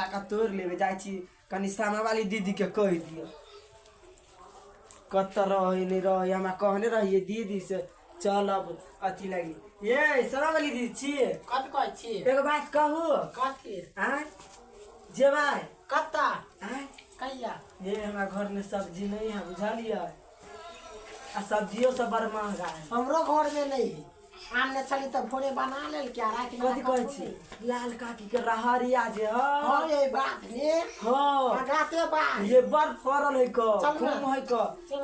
कऽ तोड़ि लेबै। जाइ छी कनि सामा वाली दीदीके कहि दिअ, कतऽ रहै नहि रहै। हमरा कहने रहियै दीदी से चलब अथी लागी। ये सामा वाली दीदी छियै? कथी कहै छी? एगो बात कहू। कथी? आँय, जेबै? कतऽ? आँय। कहिया? ये हमरा घरमे सब्जी नहीं है, बुझलियै? आ सब्जियो सब बड़ महंगा है। हमरो घर में नहीं है। आनने छली तऽ भोरे बना लेलकै आ राति कथी कहै छी, लाल काकी के रहरिया जे है। हँ, ये बात ने। हाँ। गाते बात। ये बड़ फरल है क। चलू ना। खूब है क।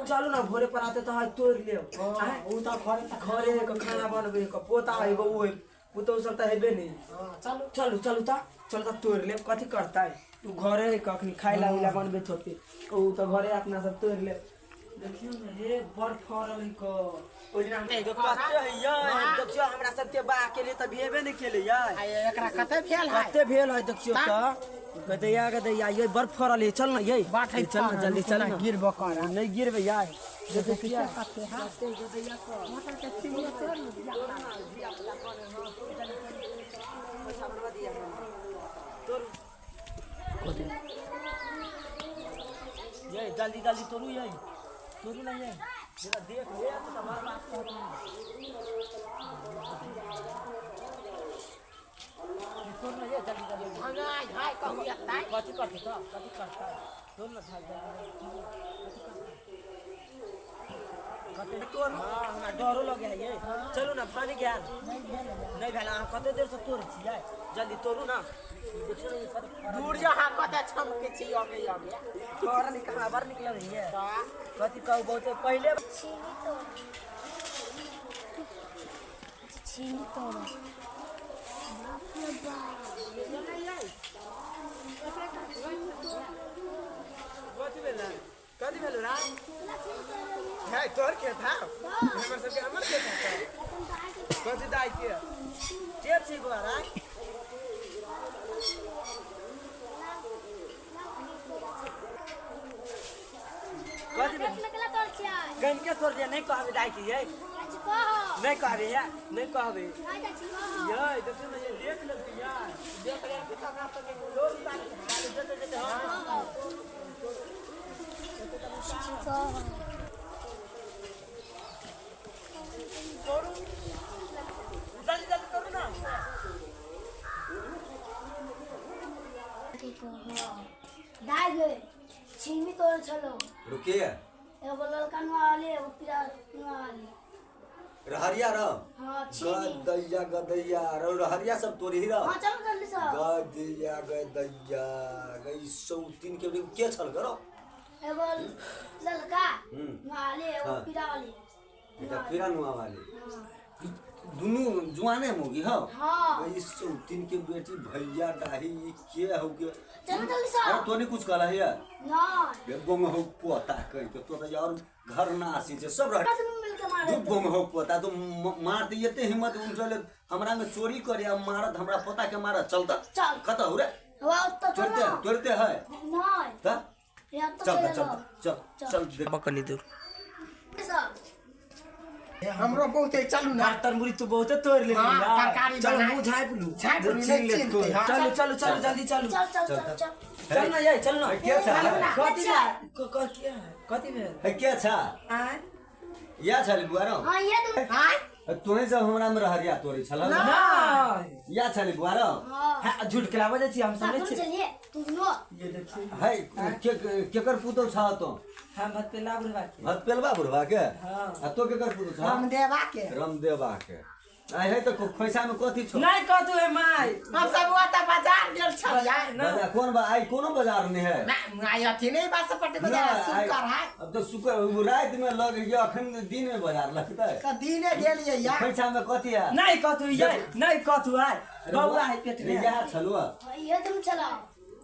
चलू ना, भोरे पर आते तो है तोड़ लेब। हाँ, उ तऽ घरे तऽ घरे के खाना बनबे क, पोता है एगो, उ है पुतहु सब तऽ हेबे नहीं। हाँ, चलू। चलू चलू तऽ, चलू तऽ तोड़ लेब। कथी करतै उ, घरे है कखनी खाइ ला उला बनबे थोते, उ तऽ घरे अपना सब तोड़ लेब। देखियौ ने हे, बड़ फरल है क। ओहि दिना कते है यै, देखियौ हमरा सबके बा के लिए तऽ भेबे नहि केलै यै। आ ये एकरा कते भेल है? कते भेल है देखियौ तऽ। गदैया गदैया ये, बड़ फरल है। चल ना ये। बाट है। चल ना, जल्दी चल ना। गिरबो कर। नहीं गिरबे यार, देखै छियै। कते है? गदैया क मटर के चिड़िया तोड़ ने दिया। ये जल्दी जल्दी तोड़ू, ये तोड़ू ना ये। जरा देख ले तो बड़ बात कहत। तोड़ ना ये, जल्दी जल्दी। भंगाई हाय कहू एतै। कथी करतै तऽ, कथी करतै? तोड़ ना जल्दी। कते तोड़। हाँ, हमरा डरो लगे है ये। चलू ना, पानी ज्ञान नहीं भेल। अहाँ कते देर से तोड़ै छियै? जल्दी तोड़ू ना। देखियौ ने, कते दूर जो हाँ, कते छमके छी अगे अगे। फरल कहाँ, बड़ निकलल है ये। कथी कहू, बहुते पहिले छीनी तोड़, छीनी तोड़, बाप रे बाप। कथी भेल? कथी भेल राज है? तोहर खेत है? हमर सबके, हमर खेत है। कथी दाइ के के छी बुआ राज? कथी भेल? कनिके तोड़ दिया। नहीं कहबे दाइ के ये। नहीं कहबे या, नहीं कहबे ये। देखियौ ने ये, देख लेलकै यार। देख लेलकै तऽ हमरा सबके लोग जेते जेते। हाँ। तोड़ू, जल्दी जल्दी तोड़ू ना। दाइ गे, छीमी तोड़ छलो। रुकिए। एगो ललका नुआ वाली, एगो पीला नुआ वाली। रहरिया रह? हाँ, छीमी। गदैया गदैया रौ, रहरिया सब तोरी रह। हाँ, चलो जल्दी से। गदैया गदैया गई सौतीन के के छल करो? एगो ललका नुआ वाली, एगो पीला वाली। एकटा पीरा नुआ वाली। हाँ। दुनू जुआने मोगी हो? हाँ। गई सौतीन के बेटी, भैया डाही, ई के हो के? चलो जल्दी से। अरे, तोनी कुछ कहला है? नहीं। बे गोंग हो पोता कह के, तो यार घर ना आसी छै सब रह। तुम मिलके मारे। दू गोंग हो पोता तो मार दे एते हिम्मत उनचले हमरा में चोरी करे आ मारत हमरा पोता के मारत। चलता। चल। कत हो रे? हवा उत्तर चल। तोड़ते तोड़ते है। नहीं। त या तो चल चल। चल चल चल, देख। कनी दूर। सब हमरो बहुत है, चलू ना। बर्तन मुरी तू बहुते तोड़ लेली। हाँ, यार। तरकारी चलो बनाए। मुंह झाँप लू। झाँप लू, छीन नहीं ले छीनते, हाँ। चलू चलू चलू, जल्दी चलू। चल चल चल चल। चल ना ये, चल ना। है के छा? कथी ला क के है? कथी भेल? है के छा? आँय? या छल बुआ रौ? हाँ, ये तुम। हाँ। तोहे सब हमरा में रहरिया तोरी छल? नहीं। या छल बुआ रौ? हाँ। हाँ, झूठ के लाबो जाइ छी हम सब तुम नहीं छी। चलिए तुम नो। ये देखिए। है के केकर पुतौ छा तो? हम भत पे लाभ बुढ़वा के। भत पेलबा बुढ़वा के? हाँ। आ तो केकर पुतौ छा? रामदेवा के। रामदेवा के। आइ है तऽ खोइछा में कथी छौ? नहीं कथू है माय। हम सब ओतऽ बाजार गेल छलियै। बाजार कोन बा? आइ कोनो बाजार नहीं है। ना, आइ अथी नहीं बस पट्टी बाजार। ना, आइ- सुकर है। अब तऽ शुक्र राति में लग गयो, अखन दिन में बाजार लगतै? तऽ दिने गेलियै यार। खोइछा में कथी है? नहीं कथू ये, नहीं कथू है बौआ है पेट में। इएह छलुआ? ये तुम चलाओ।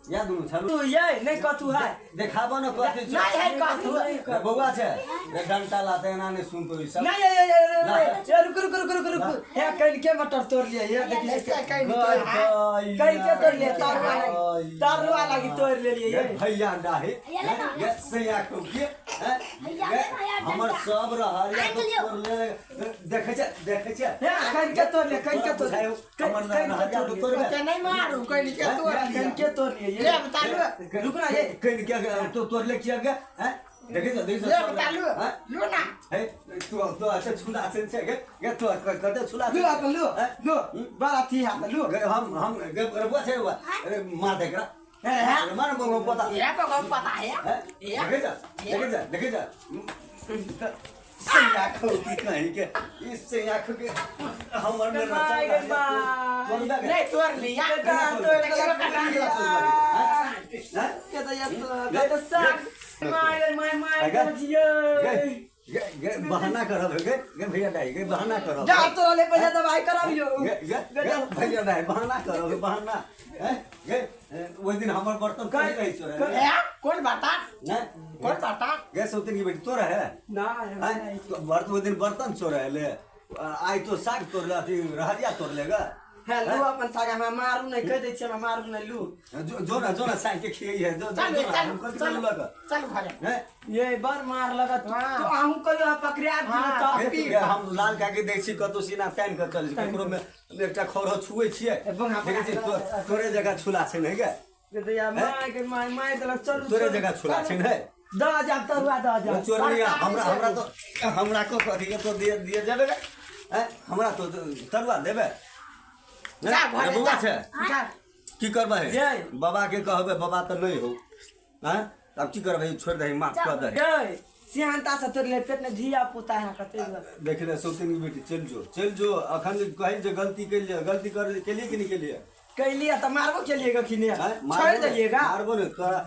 या दुनू छलु? तू ये नहीं कथू है। देखाबो न कथी छौ। नहीं है कथू। रे बौआ छै रे, डंटा लाते एना नहीं सुनतो ई सब। नहीं, ये ये ये ये ये, रुक रुक रुक रुक रुक, हे कल के मटर तोड़ लिया, ये देखिए। ऐसे कहीं तोड़ है। कल के तोड़ लिया, तारुआ लगी, तारुआ लगी तोड़ ले लिए ये ये। भैया डाहे। ये ले ना। ये सैया को के हैं? हैया, गे, हैया, हमर डंडा। सब रहरिया आइ तो लियौ। तोड़ले देखै छै देखै छै हे कन के तोड़ ले कन के तोड़ ले हमर रहरिया तो तोड़बे ओते नहीं मारू कहीं के तोड़ कन लिया के तोड़ लिए ले बता लो रुक ना ये कन के तो तोड़ले किया गे हैं देखै छै देखै छै ले सब बता लो हैं? लो ना हे तू तो अच्छा छुला छै छै गे गे तो कते छुला लू अपन लू हैं? लू बड़ा थी हाथ लू गे, हम गे रबुआ छै रबुआ अरे मार दे एकरा अरे मार बंगो पता ये बगम पता है हैं? ये देखे जा देखे जा देखे जा सैया खो की कहीं के इस सैया खो के हमर में my गे my. नहीं तोड़ लिया के तो ये तो साग my my my गे। जियो गे गे बहाना करब गे गे भैया दाई गे बहाना करब जा तोरा ले पैसा दवाई कराबियो गे गे गे भैया दाई बहाना करब बहाना हैं गे ओहि दिन हमर बर्तन कहीं रही चोरा ए, कौन बता नहीं कौन बता गे सौतिन की बेटी तोरा है ना हैं? तो बर्त वो दिन बर्तन चोरा ले आइ तो साग तोड़ ले अथी रहरिया तोड़ लेगा हे लू अपन साग हमरा मारू नहीं कह दै छी हमरा मारू नहीं लू जो जो ना जो ना साग के खियै है जो जो चल जो ना, चल हम कथी चल करू लग चल घरे हैं? ये बर मार लगत हाँ। तो अहूँ कहियो पकड़ा दियो हाँ। तऽ हे, हे, हम लाल काके देख छी कतौ सीना तानि कऽ चलै छी ककरो में एकटा खौरो छुए छियै ए, बंगा, देखै छी तोरे जगह छुला छै ने गे के तऽ या my के my my देलक चलू तोरे चलू। जगह छुला छै ने दऽ जाब तरुआ दऽ जाब चोरनी हमरा हमरा तो हमरा को कथी के तो दिए दिए जेबे गे हैं? हमरा तो तरुआ देबे जा घरे बौआ जा छै जा की करबै जय। बाबा के कहबै बाबा तऽ नहि हो हैं आब की करबै छोड़ि दही माफ कऽ दही गई सिहानता से तोड़ ले पेट में धिया पुता है कते देख ले सौतिन की बेटी चलि जो चलि जो अखन कही जे गलती केलिए गलती कर केलिए कि नहि केलिए कैलिए तऽ मारबो केलिए किने हैं? छोड़ देलिएगा मारबो ने तोरा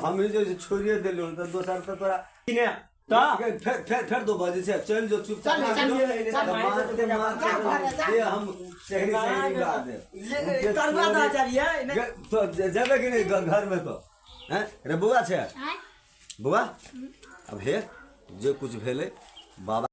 हम जे छोड़िए देलियौ तऽ दोसर तऽ तोरा किने तऽ फेर फेर फेर दो बजे छै चलि जो चुपचाप चल, चल, चल, चल, मारते मारते जा घरे, जा। दे हम शहरी शहरी ला दे तरुआ दऽ जाबियै नहि तो जेबे कि नहि घर में तो हैं रे बौआ छै आँय बौआ अब हे जे कुछ भेलै बाबा